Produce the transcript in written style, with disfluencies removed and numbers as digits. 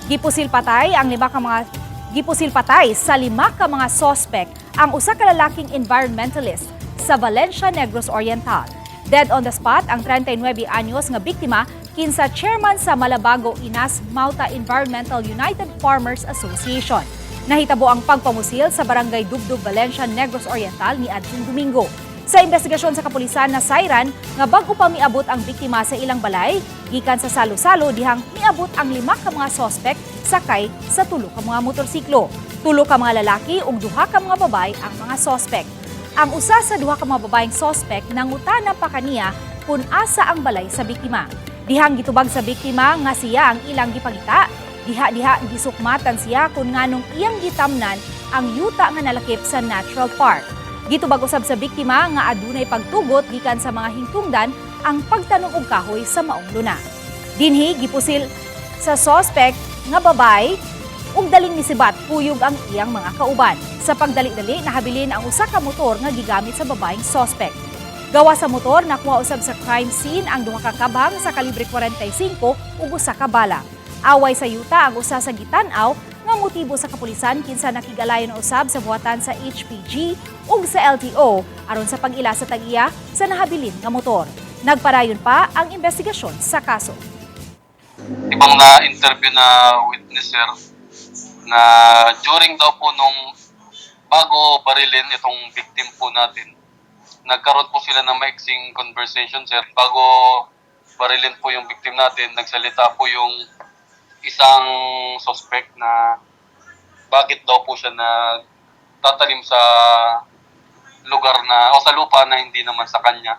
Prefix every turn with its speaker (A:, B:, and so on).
A: Gipusil patay sa lima ka mga sospek ang usa ka lalaking environmentalist sa Valencia, Negros Oriental. Dead on the spot ang 39 anyos nga biktima, kinsa chairman sa Malabago Inas Mauta Environmental United Farmers Association. Nahitabo ang pagpamusil sa Barangay Dubdub, Valencia, Negros Oriental ni adtong Domingo. Sa investigasyon sa kapulisan, nasayran nga bag-o pa miabot ang biktima sa ilang balay gikan sa salo-salo dihang miabot ang lima ka mga sospek sakay sa tulo ka mga motorsiklo. Tulo ka mga lalaki ug duha ka mga babae ang mga sospek. Ang usa sa duha ka mga babaeng sospek nangutana pa kaniya kung asa ang balay sa biktima. Dihang gitubag sa biktima nga siya ang ilang gipangita, diha-diha gisukmatan siya kung nganong iyang gitamnan ang yuta nga nalakip sa natural park. Gitubag usab sa biktima nga adunay pagtugot gikan sa mga hingtungdan ang pagtanom og kahoy sa maong luna. Dinhi gipusil sa sospek nga babay ug daling misibat kuyog ang iyang mga kauban. Sa pagdali-dali, nahabilin ang usa ka motor nga gigamit sa babaeng sospek. Gawa sa motor, nakuha usab sa crime scene ang duha ka kabang sa kalibre 45 ug usa ka bala. Away sa yuta ang usa sa gitan-aw nga motibo sa kapulisan, kinsa nakig-alayon na usab sa buhatan sa HPG ug sa LTO aron sa pag-ila sa tag-iya sa nahabilin nga motor. Nagpadayon pa ang investigasyon sa kaso.
B: Ibang na-interview na witness, sir, na during daw po nung bago barilin itong victim po natin, nagkaroon po sila ng maiksing conversation, sir. Bago barilin po yung victim natin, nagsalita po yung isang suspect na bakit daw po siya nagtatanim sa lugar na o sa lupa na hindi naman sa kanya.